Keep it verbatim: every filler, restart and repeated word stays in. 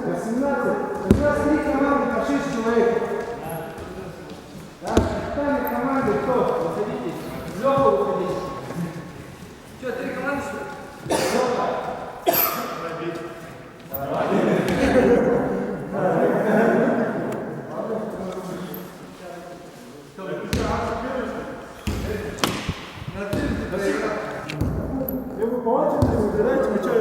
Восемнадцать. Как раз три команды по шесть человек. Так, остальные команды кто? Выходите. Лёха, выходи. Чё, три команды, что ли? Лёха. Если вы по очереди выбираете, вы чё?